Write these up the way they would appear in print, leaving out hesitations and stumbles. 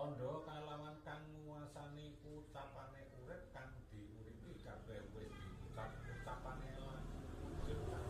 Tandha kalawan kang nguwasani ucapane urip kang diuripi kabeh wis diucap ucapane laku wujud kang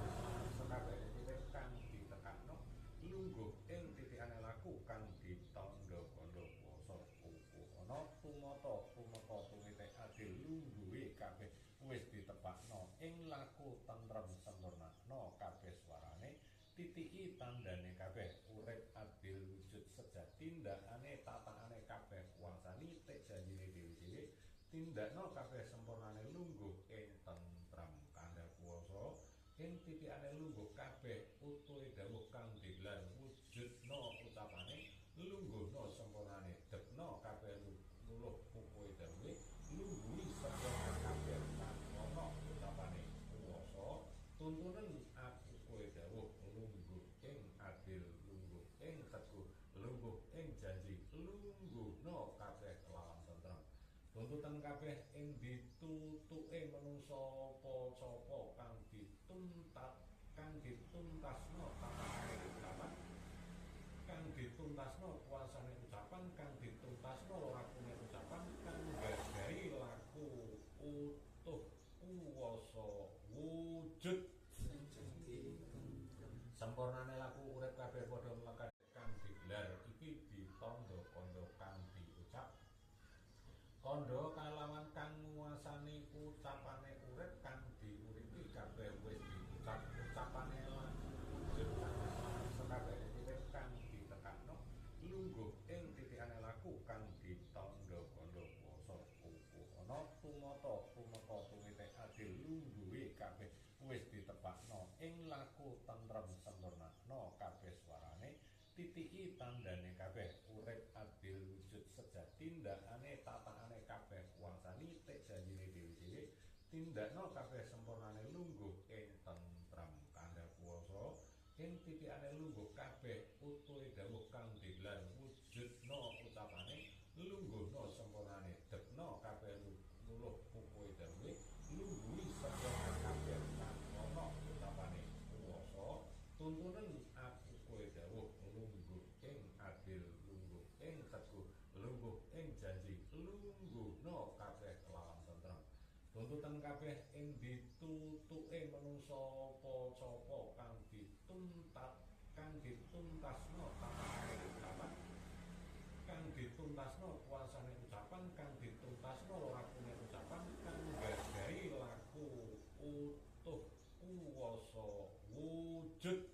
sekabehane urip kang ditekakno lungguh ing titikane laku kang ditandha kandha kuwasa kuku ana tumata tumeka tumite adil lungguhe kabeh wis ditepakno ing laku tentrem sempurnakno kabeh swarane titiki tandane kabeh urip adil wujud sejati tindakane tatakane kabeh kuwasani tik janjine dhewe-dhewe tindakno kabeh sempurnane lungguh ing tentrem kandha kuwasa ing titikane lungguh kabeh utuhe dawuh kang digelar wujudna ucapane lungguhna sempurnane dekna kabeh luluh kukuhe dawuhe lungguhi sempurna kabeh kang ana ucapane kuwasa tuntunan aku kowe dawuh lungguh ing adil lungguh ing teguh lungguh ing janji lungguhna kabeh kelawan tentrem tuntutan kabeh ing ditutuke manungsa apa-apa kang dituntat kang dituntasno tatakane ucapan kang dituntasno kuasane ucapan kang dituntasno lakune ucapan kang gagahi laku utuh kuwasa wujud Sejati tentrem. Sempurnane laku urip kabeh padha mlekat kang digelar iki ditandha kandha kang diucap kandha kalawan kang nguwasani ucapane urip kang diuripi kabeh wis diucap ucapane laku wujud kang sekabehane urip kang ditekakno lungguh ing titikane laku kang ditandha kandha kuwasa kuku ana tumata tumeka tumite adil lungguhe kabeh wis ditepakno ing laku tentrem sempurnakno kabeh swarane titiki tandane kabeh urip adil wujud sejati tindakane tatakane kabeh kuwasani tik janjine dhewe-dhewe tindakno kabeh sempurnane lungguh ing tentrem kandha kuwasa ing titikane lungguh kabeh utuhe dawuh kang digelar wujudna ucapane lungguhna sempurnane dekna kabeh luluh kukuhe dawuhe lungguhi sempurna kabeh kang ana ucapane kuwasa tuntunan aku kowe dawuh lungguh ing adil lungguh ing teguh lungguh ing janji lungguhna kabeh kelawan tentrem tuntutan kabeh ing ditutuke manungsa apa-apa kang dituntat kang dituntasno tatakane ucapan kang dituntasno kuasane ucapan kang dituntasno lakune ucapan kang gagahi laku utuh kuwasa wujud.